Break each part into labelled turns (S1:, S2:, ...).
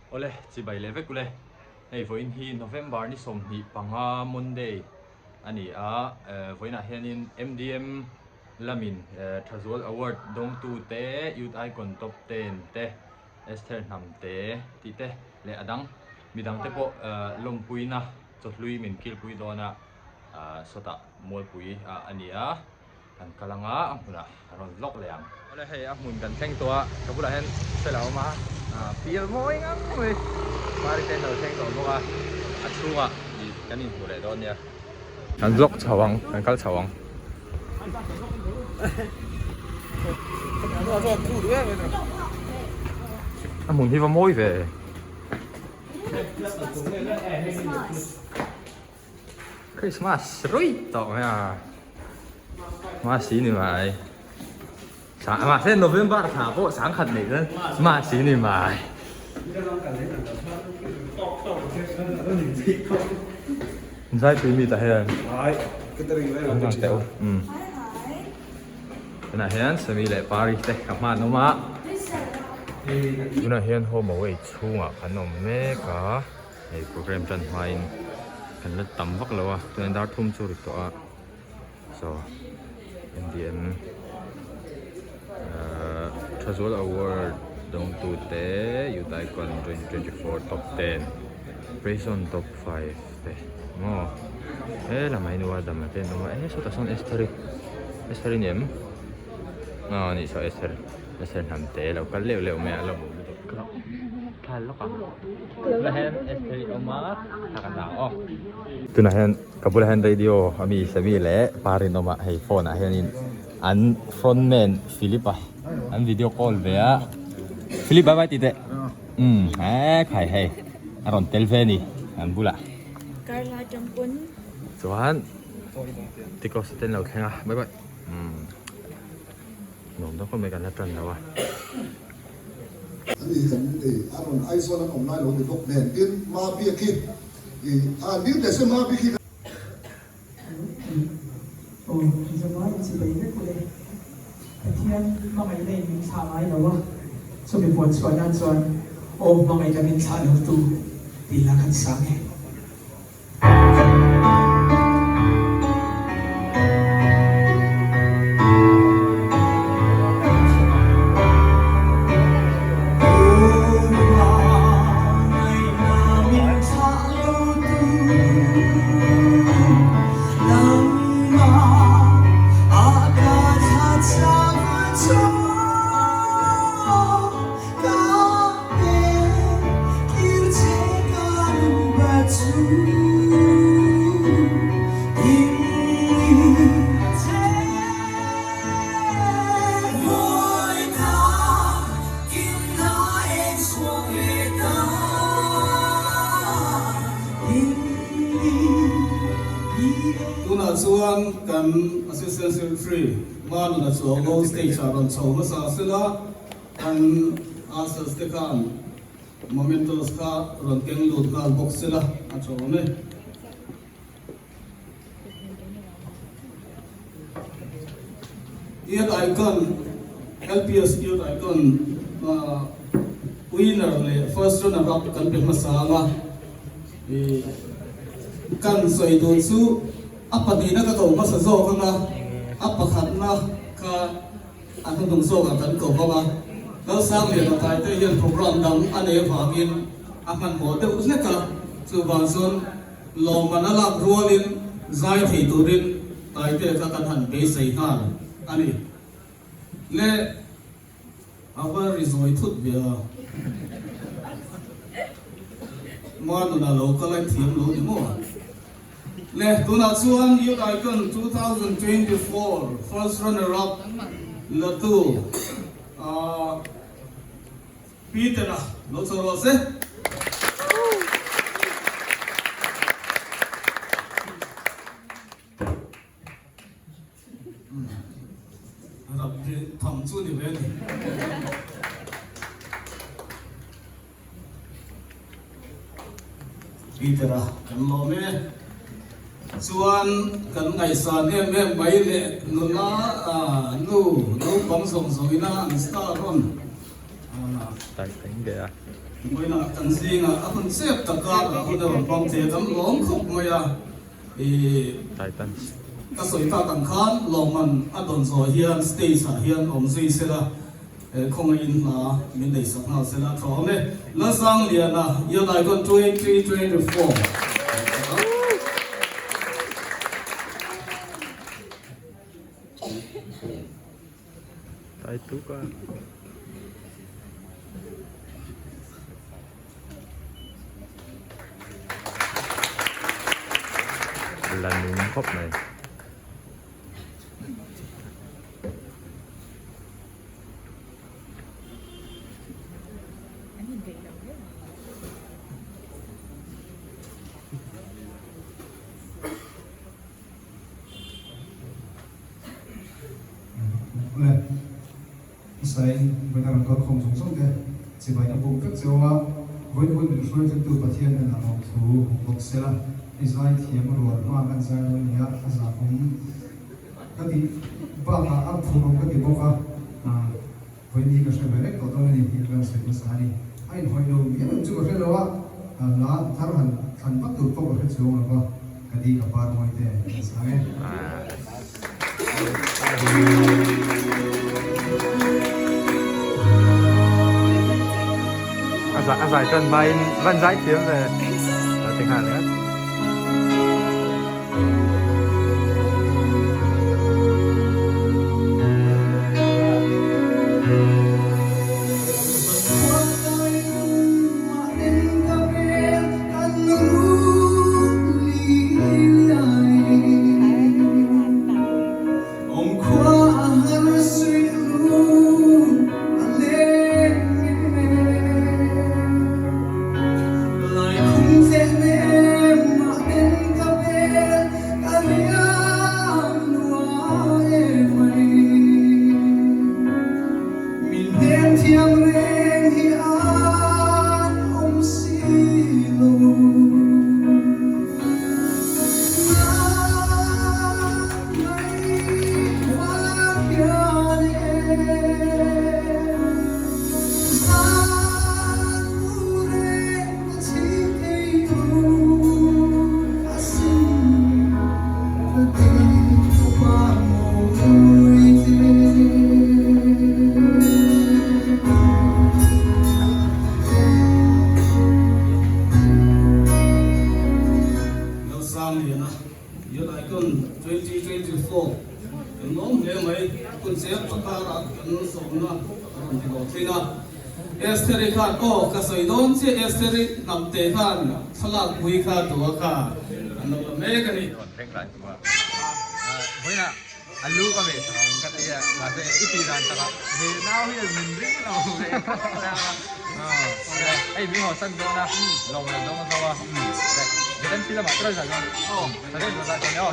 S1: Awle, chibai leh vek ule. Hei vawiin hi November ni 25 Monday a ni a, vawiinah hianin MDM lamin Thazual Award dawngtu te, Youth Icon Top Ten te, Esther Hnam te tih te leh a dang midang te pawh lawmpuina chawhlui min kilpui dawn a, sawtah Mualpui a ni a. Kan kal anga a hmunah a rawn vlog leh ang. Awle hei a hmun kan thleng tawh a, ka bulah hian fel a awm a, pial mawi ngang mai Mari te an lo thleng tawh bawk a, a chhungah ih kan inhmu leh dawn nia. Kan vlog chho ang, kan kal chho ang. A hmun hi va mawi ve. Christmas rui tawh mai a Masi ni mai mahse November thla pawh sangkhat neih chuan Masi ni mai Zaipui mi tah hian tunah hian Sami leh Pari te ka hman awm a tunah hian home away chhungah kan awm mek a. Hei program tan hmain kan la tam vak lo a tunah dar thum chu ri tawh a so MDM ahh Thazual award dawngtu te Youth Icon 2024 top 10 Prison top 5 te maw he lamah hian Adam a te an awm a eh sawtah sawn Esther-i Esther-i ni em aw nih saw Esther Esther hnam te lo kal leuh leuh mai a lo hmuh lutuk thla lawk ang tunah hian Esther i awm a thla kan la ang aw tunah hian ka bulah hian radio ami Sami leh pa Rinawma hei phone ah hianin an front man Philip a an video call ve a Philip bye bye ti teh umm he khai hei a rawn tel ve a ni an bulah
S2: Karla tangpun
S1: chuan Ticos te an lo thleng a bye bye umm nuam deuh khawp mai kan la tan lo a.
S3: Ani kan ei a rawn Aizawl an awm lai lo ni bawk nen tin Ma Biak hi i a ding teh se Ma Biak hi
S4: Aw Zama in chibai vek ule. Pathian hmangaihna in min thlah ngai lo a, chumi puan chhuah nan chuan aw hmangaihna min thlah lo tu tih lah kan sang e.
S5: Tunah chuan kan Assistant Secretary Manuna Chuango stage ah rawn chho hmasa sela kan Ushers te khan Mementos kha rawn keng lut nghal bawk sela a tha awm e. Youth Icon, LPS Youth Icon winner leh first runner up kan pe hmasa ang a, kan sawi duh chu a pahnihna ka ko hmasa zawk ang a, a pakhatna kha A hnuhnung zawkah kan ko vang a, Lalsangliana Taite hian program dang a nei avangin a hmanhmawh deuh hlek a, chuvang chuan lawmman a lak rualin zai thei turin Taite kha kan han beisei nghal a ni. Le a va ri zawi thut ve a, Manuna lo kal a thiam lo ni maw? Le tunah chuan Youth Icon 2024 first runner up latu Peter-a lo chho rawh se. Rap tham chu ni ve ni. Peter-a kan lawm e. Chuan kan ngaihsan em em mai leh nula nu naupang zawng zawng ina an star rawn.
S1: Tai teng ve a.
S5: Vawiinah kan zingah a hun chep taka a hun a rawn bang thei a, kan lawm khawp mai a. Ih, ka sawi tak ang khan lawmman a dawn zawh hian stage ah hian awm zui sela, khawngaihin hla min nei sak nghal sela a tha awm e. Lalsangliana, Youth Icon 2024.
S1: La nung khawp mai.
S6: Le, hmasa in vawiin a rawn kal khawm zawng zawng te chibai ka buk vek cheu a, vawiin hun min hruai thlengtu Pathian nen a lawm thu bawk se la, hei zai thiam rual hma kan zai dawn nia a zah awm ka tih bakah a phur awm ka ti bawk a, vawiin hi ka hre ve reng tawh dawn a ni tih ka rawn sawi hmasa a ni. A inhawih lo miah lo chu ka hre lo a, hla thar han thlan vat tur pawh ka hre chuang lo va, ka di ka par mawi te an sang e.
S1: A zai tan hmain van zai thiam ve a ti nghal ringawt.
S5: Lalsangliana, Youth Icon 2024 kan lawm hle mai, hun chep pakara kan sawmna a rawn ti lo thin a. Estheri khan aw ka sawi dawn chiah Estheri hnamte khan thlalak pui kha tua kha an lo la mek a ni.
S1: Vawiinah a lu ka meh sak ang ka ti a, mahse i tih dan takah he nau hian min ring lo ve khawp mai a, hei min haw san dawn a, lawm lo dawn zo a, Jordan film ah try zah chuan Jordan zah chuan aw.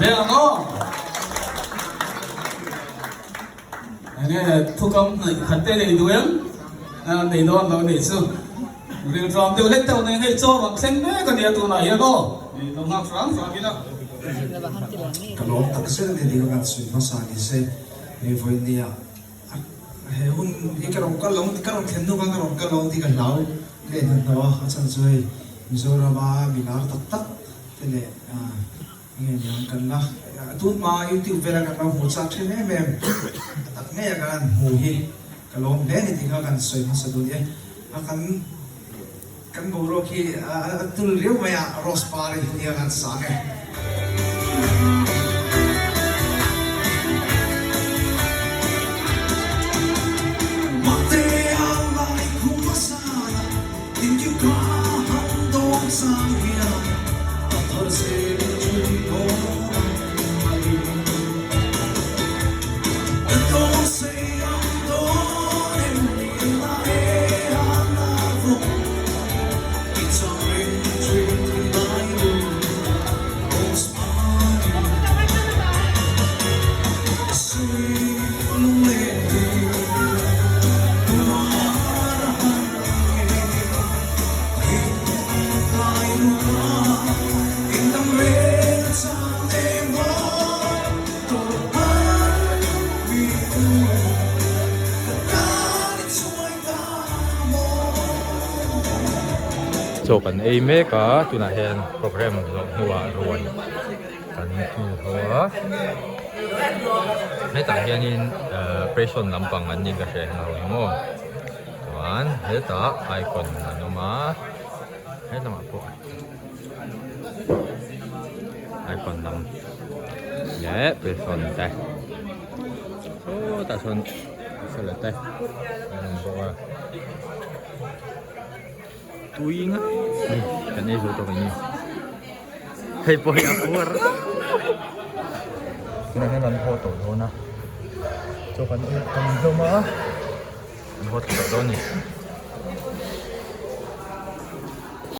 S5: hle ang aw. Enge thukam hnaih khat te nei duh em? Nei dawn lo nih chu. Rilṭam deuh hlek deuh nei hei chaw rawn thleng mek a nia tunah hian aw. Lo nghak hram hram ila.
S6: Ka lawm tak zet a ni tih ka kan sawi hmasa ni se hei vawinia he hun hi ka rawn kal lo ka rawn thlen hnu khan ka rawn kal lo tih ka hlau leh hnahnawh a, a chhan chu hei Mizorama milar tak tak te leh Nge niang kan la tun hma youtube vela kan lo hmuh chak thin em em a tak ngei a kan han hmu hi ka lawm hle ni tih kha kan sawi hmasa dun e a kan kan boruak hi a tul riau mai a rose par hi nia kan sang e.
S1: Chaw kan ei mek a tunah hian program zawh hnuah ruai kan hmu ho a hetah hianin passion lampang an ni ka hre ho hi maw. Chuan hetah icon an awm a helamah pawh icon lam leh person te sawtah sawn fela te an awm bawk a tui ngai mai kan ei zo tawk ang ni hei pawh hi a puar tunah hian an haw tawh dawn a chaw kan ei tam hlawm a. An haw tawh dawn a ni.